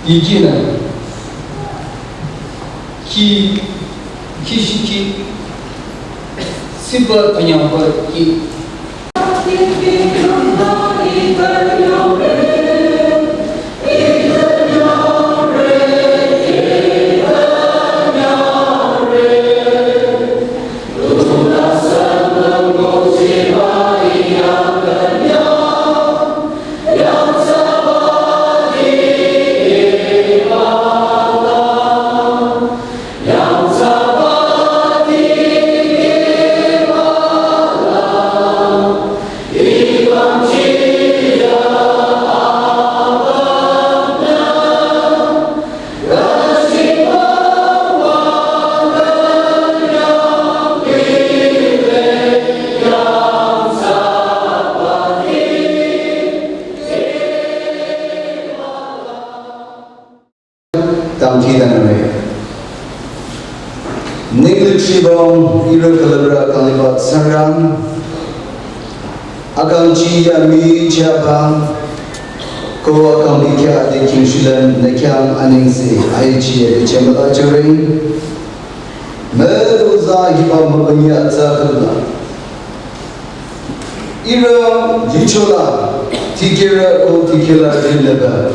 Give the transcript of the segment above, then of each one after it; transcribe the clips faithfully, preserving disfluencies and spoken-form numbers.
Yikina ki kishiki sipa tanyamba ki. Tamki danare. Ningli chibong ira kalabra kalibat sarang. Akang chi ya mi chapang. Ko akang bikya de kingshilan nekyang aningse aichi ya de chembala churing. Meduza hiba mabanya atsa kala. Ira jichola tikira ko tikira dilaba.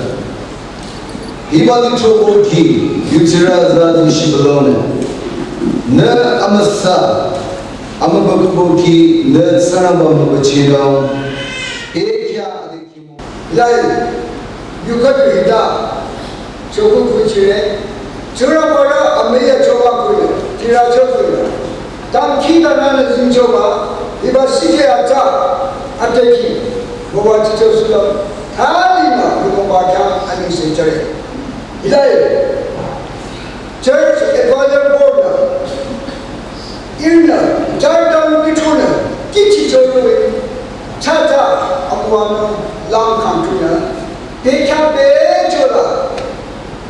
Hiba litro ko ki yutira za di shibalone. Na amasa amabakubo ki na saramba mabachino. Ekya adikimo. Lai, yuka yuhita, choku kuchire, chura para ameya choba kuya, tira chokuya. Tam kita nana zin choba, iba sike ata, ateki, boba chicho sula, tali na, boba kya, ani se chare. Ilai, Church Advisor Board la, irna, char dam bituna, kichi chorwe, cha cha, amuano, lang kantuna, pekya pe chola,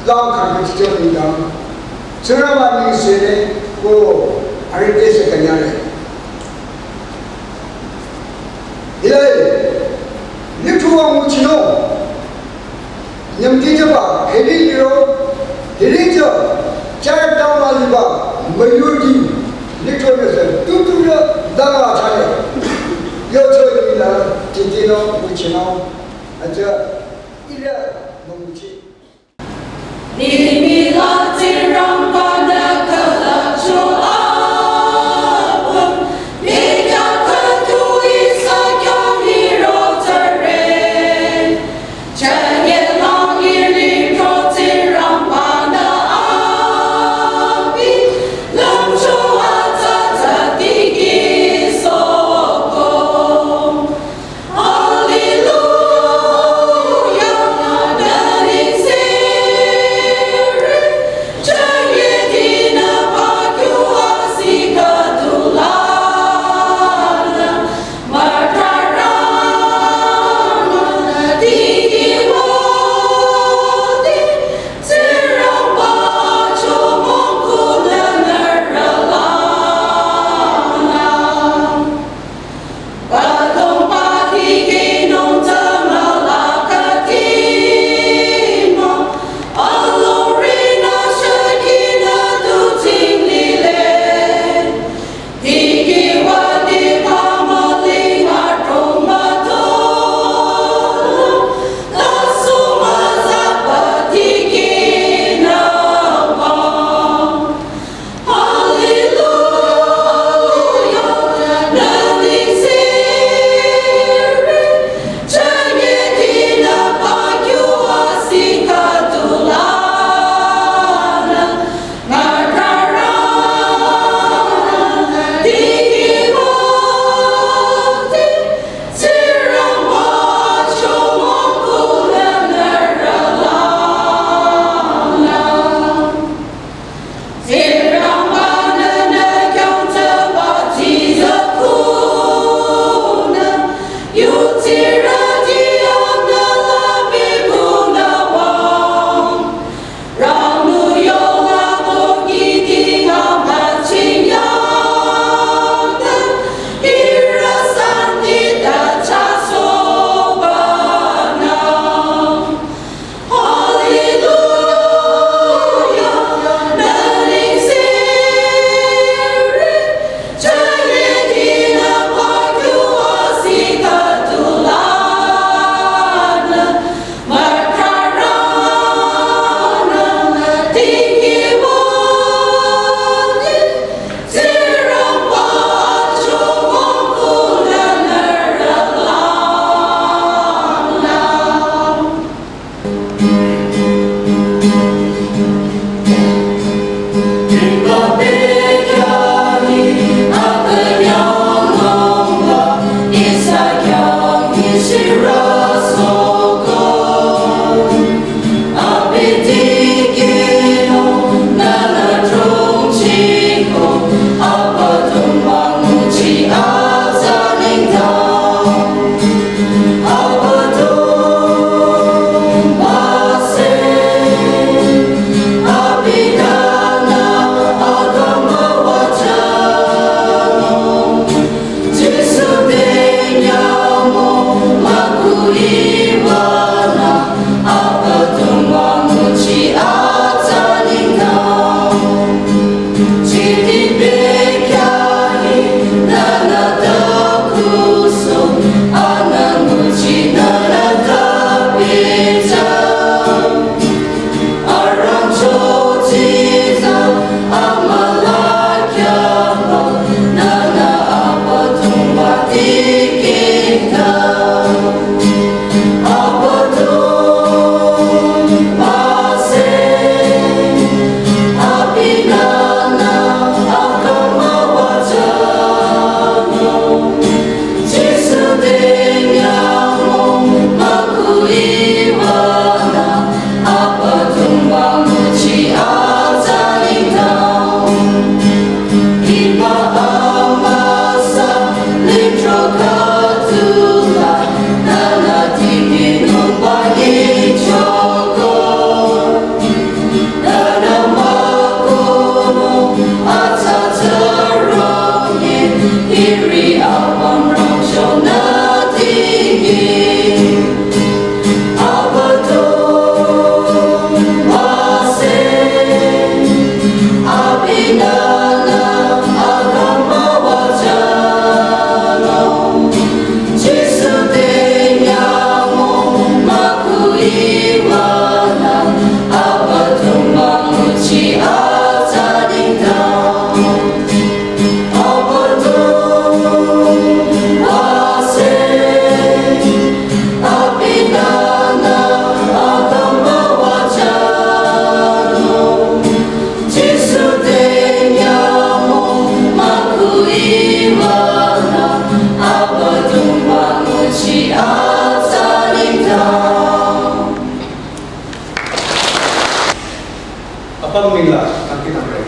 lang kantu chicho nidam, surama ni sene, ko, arete se kanyare. Ilai, lithuwa nguchino, nyamkijaba, heli liro, heli jo, char dama liba, mayudi, litro ne se, tutura, dama chale. Yo cho ni la, titino, nguchino, aja, ila, manguchi. Apüm nengla, tangki tangre.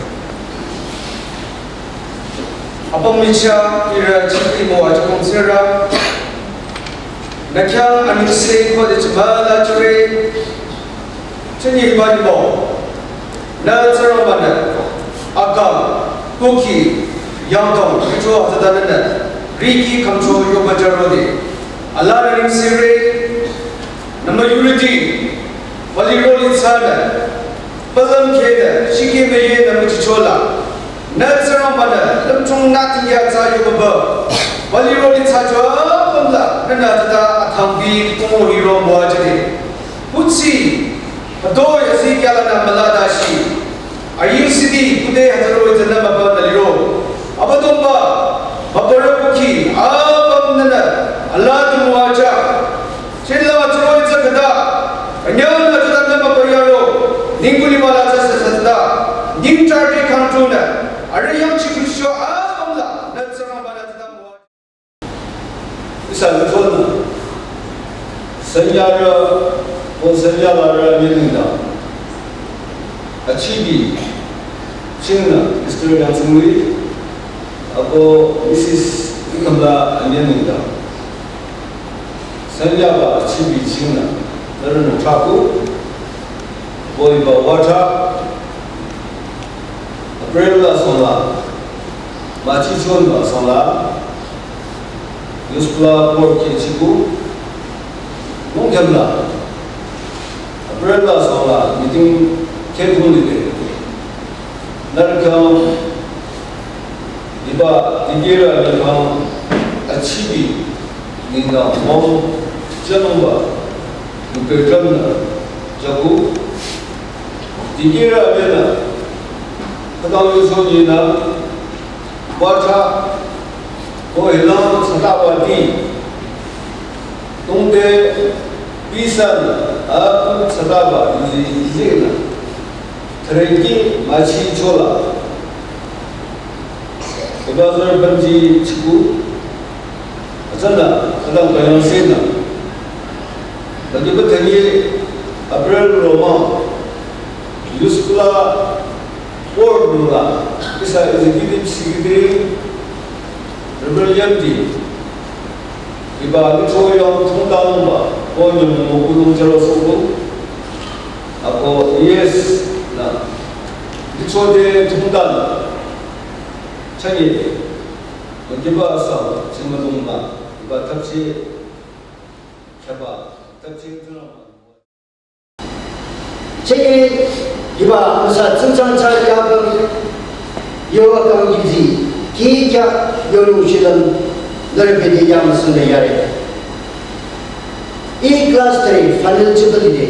Apüm micha, ira chikri mo aja kong sera. Nü khyang anengse ko de chima la chure. Chini ba ni mo. Nü Tsingrangba nü, akang, kuki, yangdong, kicho hata nü, riki kamcho yoba jaro de. Ala nü ningsire, nü majority, wali roli tsana, palam khede, shiki meye nü muchichola. Nü Tsingrangba nü, lümchung nü tingya tsa yoba. Wali roli tsa cho, pamla, nü nü tata, atangbi, kumo hiro mo ajade. Kutsi, hütoi azikyala nü müladashi. Aying sidi kude hütaro itanü maba nü liro. Abüdongba, mabara kuki, apüm nünü, ala tumuaja. Chila hütaro ita khüta, kanya nü tata nü maba yaro. Ningkuli mala tsa sa sa tata. Ning charge control nü. Are yang chikusho apümla, nü Tsingrangba nü tata mua. Ihsa lüthonü, sanyarü, ko sanyalarü nengdang. Achibi, chingnü, Mister Yangtsingwi, ako Missus Ikamla nengdang. Sanyaba achibi chingnü, nührünü thraku, boiba wata, April la songla, machi chonba songla, Youth Club Board ke chiku, nungkemla, April la songla, meeting ke kung lide. Narkam, iba, digira narkam, achibi, nengdang, mom, janungba, nupe kamna, jaku, Digira bena, kadang yuso yina, wata, ko hilang sata wati, tungte, pisan, a, sata ba, yuzi, yuzi na, thareki, machi chola, ibazar banji chiku, Atsana, kadang kayang sena. Bagi betani April Roma, Youth Club Board nula, ihsa Executive Secretary, Reverend Yamdi, iba lithro yang thongdang ba, ko nyum mo kulung jaro soko, ako yes na, lithro de thongdang, chanye, Mangkiba asang, chingmadongba, iba thapchi, khaba, thapchi tunama. Chenge, iba masa tsingchang cha yabang, yo akang yibzi, ki kya, yo lu shilam, narbedi yam sunda yare. I class three final jubilee de.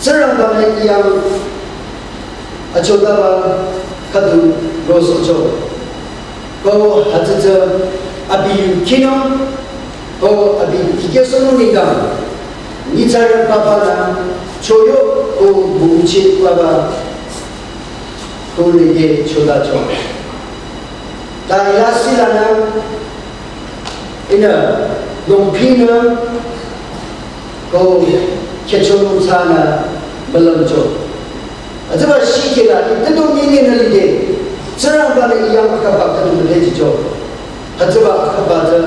Tsingrangba ne iyang achotaba khüdu rosocho. Ko hütsütsü abi yu kino, ko abi yu kike sono nidang. Nitsarü papa na choyo ko buchi baba. Ko lege chodacho. Ta yasi lana, ina, longpina, ko, kechonung sana, malamcho. Atsaba shikela, ita do mini na lide, Tsingrangba na iyang akaba kadu mele jicho. Atsaba akaba ta,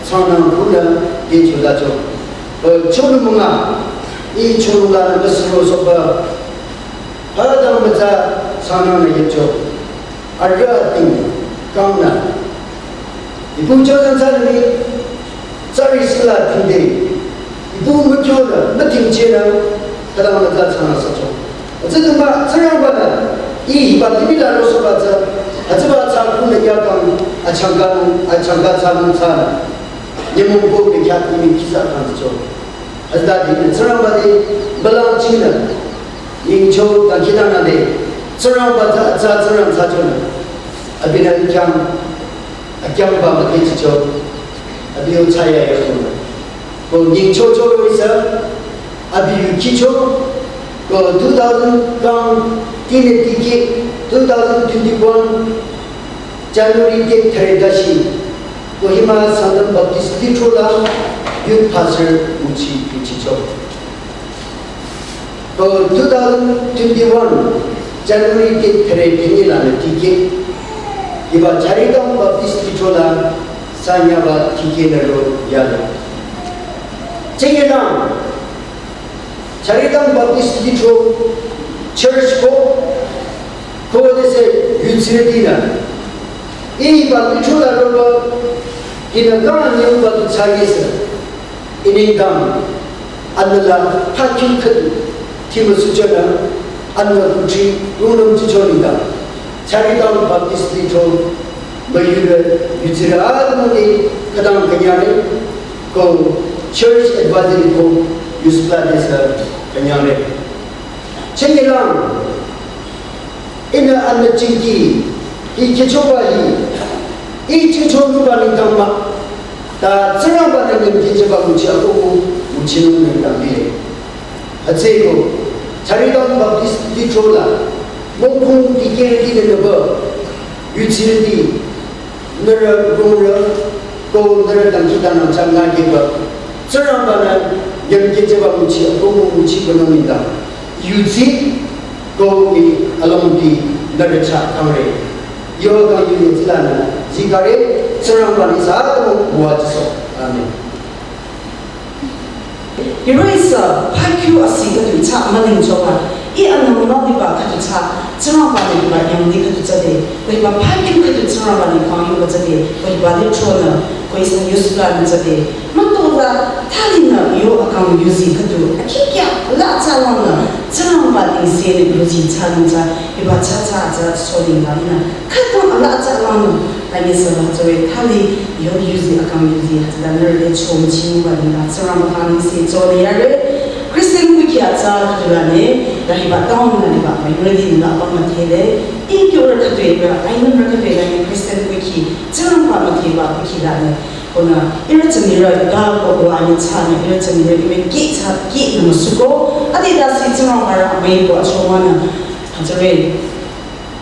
sanang kuna, de chodacho. Ko, chonu munga, i chonu lana, masuro soba, Hadang mata sana na yecho. Arya ting kang na. Ibu chodan sana ni sari sila ting de. Ibu mutyo na mating chena. Hadang mata sana sacho. Atsuduma tsarang bana. I hiba libi la roso bata. Atsaba tsa kuna yakang achangka achangka sana. Nyemong ko bekyak ini kisa kan cho. Hütsüta di Tsingrangba di balang chingna. Ningcho dangkhidangnang de. Tsingrangba ta atsa Tsingrang tsa chona. Abinü khyang, akhyangba mati chicho. Abi yo chaya yo chona. Ko ningcho cho lo isa. Abi yu kicho. Ko two thousand kang tine tiki two thousand twenty-one January date thare dashi Kohima Sangtam Baptist Lithro la youth pastor muchi yuchicho. Ko two thousand twenty-one January date thre thre la ne tike. Iba Charidang Baptist Lithro la sanyaba tike ne ro yale. Chengela Charidang Baptist Lithro Church ko ko de se yutsire dina. Iba Lithro la ro ba ina ka ne ba tu chage se. Inengdang, anüla phakhyu khüdu, thimüsuchana, anü kuthri, rungnüm chichonida, Charidang Baptist Lithro, müyurü, yutsirü admudi, khütang kanyare, ko church advisory ko, yusla desa kanyare. Chengilang, Ihnü anbü jingki, hi kihchoba hi, i jingcho nuba nengdang mah, ta Tsingrangba nengdang kihchoba nguchi akohko, nguchinung nengdang lile. Hütsüeko, Charidang Baptist Lithro la, mokung dikeh dile nüba, yutsirüti, nührü rungrü, ko nührü dangkhidangnang chah ngakehba, Tsingrangba nü, nyüm kihchoba nguchi akohko nguchi banung nengdang. Yudsi, ko i alongdi nührü chah kangre. Yo kang yu yudsi lanü, zikare, Tsingrangba nü sa atamo wa jiso. Amen. Hiroh-i sü, phakhyu asi khüdu chah mülingchoba, i anü münüdiba khüdu chah, Tsingrangba nü diba yangdi khüdu chah de, ko hiba phakhyu khüdu Tsingrangba nü kang yuba chah de, ko hiba Lithro nü, ko ihsa yusla nü chah de, Matola, thalinü yo akang yuzi khüdu, akikya, la tsalangnü, Tsingrangba ningse nü yuzi tsalang tsa, iba tsa tsa tsa solingnü, khütang la tsalangnü, tani sala tsore, thali yo yuzi akang yuzi, tsa nührü le chomchingba linü, Tsingrangba ningse tsole yare, Christian kuki atsa khüdu la ne, la hiba town la hiba, minority la pa matele, ikyo ra khüdu iba, ainung ra khüdu la ne, Christian kuki, Tsingrangba mateba kuki la ne, Konü, ihrü tsünirü, ga ko wa ni tsünü, ihrü tsünirü, ihrü ki tsü, ki nü müsuko, ade dasi Tsingrangba rü amüi ko achomanü, hütsüre,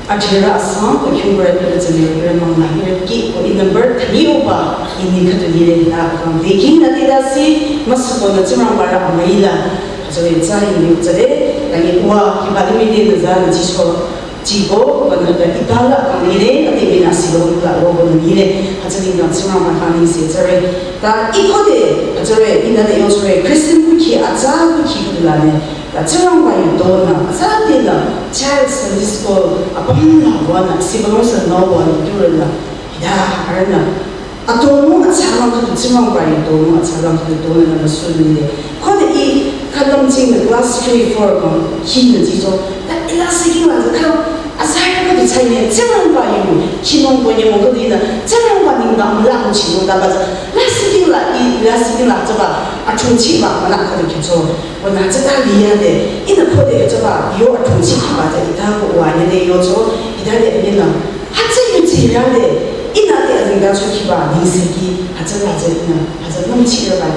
achirü asang, ko kyungrü, ihrü tsünirü, ihrü mangla, ihrü ki ko i number, kani uba, ini khüdu lile, la kang, de ki nü ade dasi, müsuko nü Tsingrangba rü amüi la, hütsüre, tsü ini utsüre, kani wa, ki ba limi de nü za, nü chicho, Chibo, banata itala kangile, ate mina silo la robo nile, hütsüri na Tsingrangba kangise tsare. Ta ikode, hütsüre, inade yo tsare, Christian kuki, atsa kuki kulane. Ta Tsingrangba yu dona, atsa dina, child Sunday school, apamla wana, sibalong sa no wana, durana. Ida, arana. Atonung atsalang khüdu Tsingrangba yu tonung atsalang khüdu tonung nü sünile. Khode i khülam tsing nü class three, four kang, hi nü jijo. Ta ila siking la zaka, azar khüdu tsai ne, Tsingrangba yu, chinung ko nyemo khüdu ina, Tsingrangba ningdang la chinung da ba za. La siking la i, la siking la zaba, achung chi ba, mana khüdu kicho. Wana zata liya de, ina khode zaba, yo achung chi ba za, ita ko wa ne de yo cho, ita de ina. Hütsü yu tsirale, ina de azingda cho kiba, ningseki, hütsü la zata ina, hütsü nung tsiraba.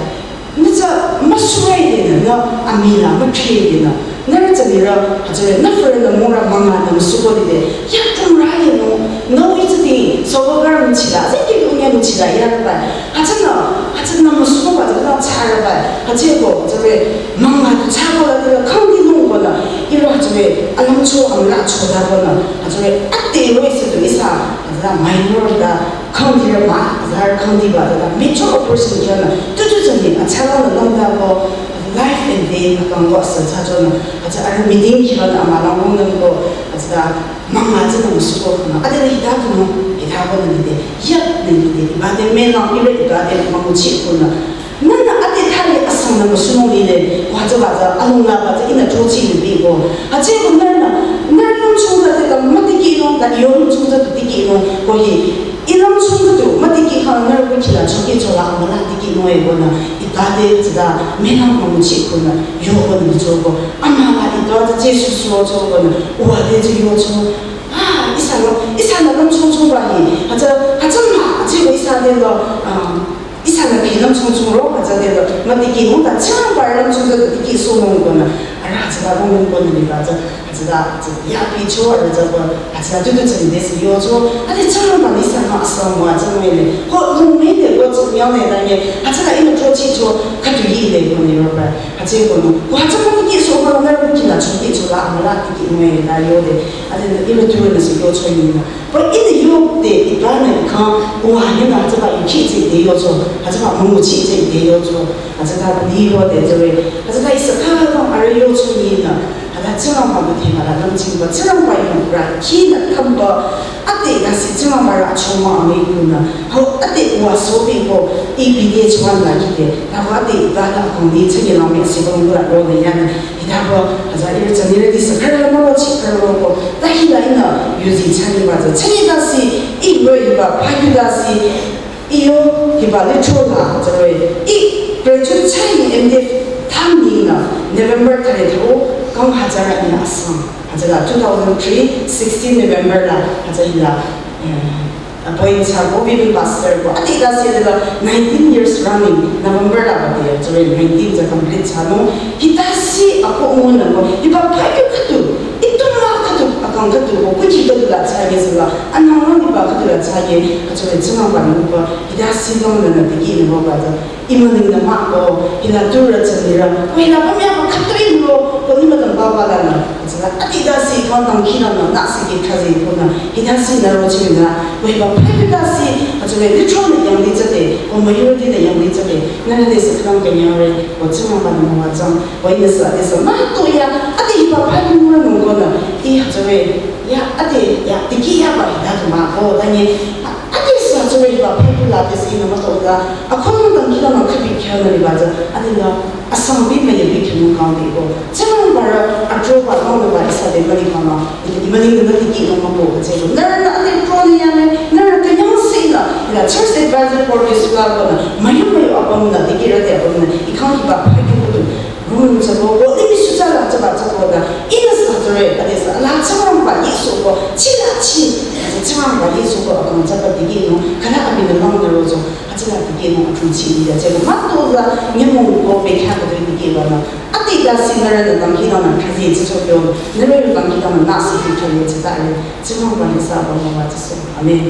Nütsa masurai de na, na amila, makhre de na. Nührü tsü nira, hütsüre, nührü na mura manga na masuko de de. Ya kumra de no, no itsü de, soba gar mchila, zeki unya mchila, ya ba. Hütsü na, hütsü na masuko ba, na tsara ba. Hütsü ko, hütsüre, manga tu tsara la de, kang de no ko na. Ira hütsüre, alam cho, amla cho da ko na. Hütsüre, ate ro ise tu isa, hütsü na minor da. County rü ma, azar county ba da, major operation kya na, tutu zani, atsara na longda ko, life and death na kang ko asa cha cho na, acha ara meeting kya na ama lang wong na ko, acha mama cha na musuko ko na, ade na hita ko no, hita ko na ni de, ya na ni de, iba de me na, iba iba de ma ko chi ko na, Nana ate thali asang na musunung lile, waza waza, alung la waza, ina chochi ni bi ko. Ache ko nana, nana lung chungza te ka matiki nung, ta yo lung chungza tu tiki nung, ko hi. Ilang chungza tu, matiki ka nana ko chila choki chola, amala tiki nung e ko na, ita de zida, mena mamuchi ko na, yo ko na cho ko. Amala ita de Jesu so cho ko na, uwa de yo cho. Ah, isa lo, isa na lung chung chung ba hi. Acha, acha ma, ache ko isa de lo, ah, Ihsanü phi lümchung chungro, hütsüde lo, mütikhi nung ta Tsingrangba lümchung tsü tikhi sohnung konü, a Hütsüta kong kong kong nü liba tsü, hütsüta, hütsü, ya pi cho, arüh tsü kong, hütsüta tutu tsü nü desi yo cho, ade Tsingrangba nü ihsa nü asang wa tsü mele, ko lung mele, ko tsü nyang ne ta nye, hütsüta ihnü cho chi cho, khütu yi le ko nü roba, hütsü ko nü, ko hütsü ko tiki so, ko nü tiki la cho, tiki cho la, ama la tiki mele la yo de, ade ihnü tu nü si yo cho yi na. Ko ihnü yo de, iba nü kang, wa nü na hütsüba yu chi tsü de yo cho, hütsüba mu chi tsü de yo cho. Hütsüta bali yo de zere. Hütsüta ihsa kha tong arüh yo cho yi na. Hüta Tsingrangba müdhe mala lümchingba Tsingrangba yong ra ki na kamba. Ade tase Tsingrangba rü achomang amüi ku na. Hau ade wa so bi ko i bi de chwan la ki de. Ta wa ade ba la kong ni tsü ye lang me se kong la ro de ya na. Hita ko hüta ihrü tsü nire di sa kha la ma wa chi kha ro ko. Ta hi la ihnü yuzi tsü ni ba tsü. Tsü ni tase i ro yi ba pa yu tase. Iyo, hiba lithro la, zeroi, i graduate chai M Div thang ni na, November thare tho, kang hütsüra ina asang. Hütsüla two thousand three, sixteen November la, hütsüla, eh, appoint cha ko, women pastor ko, ade tase la nineteen years running, November la ba de, zeroi nineteen za complete cha no, hitase ako mo na ko, hiba pa yu khütu, ituma khütu, akang khütu ko, kuji khütu la cha ye zela, anang hiba khütu la cha ye, hütsüri Tsingrangba nü ko, Hita si long nü nü tiki nü roba tsü. Imüning nü mah ko, hila tu rü tsü ni rü. Ko hila pamya ko khütu imo, ko ni mütang ba ba la nü. Tsü la, ade tase, ko tang ki la nü, nü si ki kha zi ko nü. Hita si nü ro chi nü. Ko hiba pa yu tase, tsü le lithro nü yang di tsü de, ko majority nü yang di tsü de. Nü nü de sü kang ke nyang re, ko Tsingrangba nü mo wa tsang. Ko ihnü sa, de sa, ma to ya, ade hiba pa yu nü nü ko nü. I tsü le, ya, ade, ya, tiki ya ba, hita tu ma ko, ta nye, Ade sa tsüri hiba pa yu la de si na ma to da. Akon nü dang ki la ma khabi kya na liba tsü. Ade la asang bi ma ye bi kya nü kang bi ko. Tsingrangba rü atro ba kang nü ba ihsa de ma li kang ma. Imüning nü tiki nü ma ko tsü ko. Nü rü nü ade ko ni ya me. Nü rü kanyang si la. La church advisory board de su la ko na. Ma yu ma yu apam nü tiki rü de apam nü. I kang hiba pa yu ko tu. Gumung tsü ko, ko, imi sü tsü la tsü ba tsü ko da, ina sa tsü re, ade sa, la tsü rang ba, Jisu ko, chi la chi, tsü rang ba, Jisu ko, akang tsü ba digi no, khana abi na lang na ro zo, a tsü la digi no, a tsü chi ni da, tsü ko, ma to za, nyamong ko, pe kya ko, digi ba na, ade da si na ra na, dang ki na na, kha zi tsü so kyo, na re, dang ki na na, na si ki kyo, tsü da re, tsü rang ba, ni sa ba, ma ba, tsü so. Amen.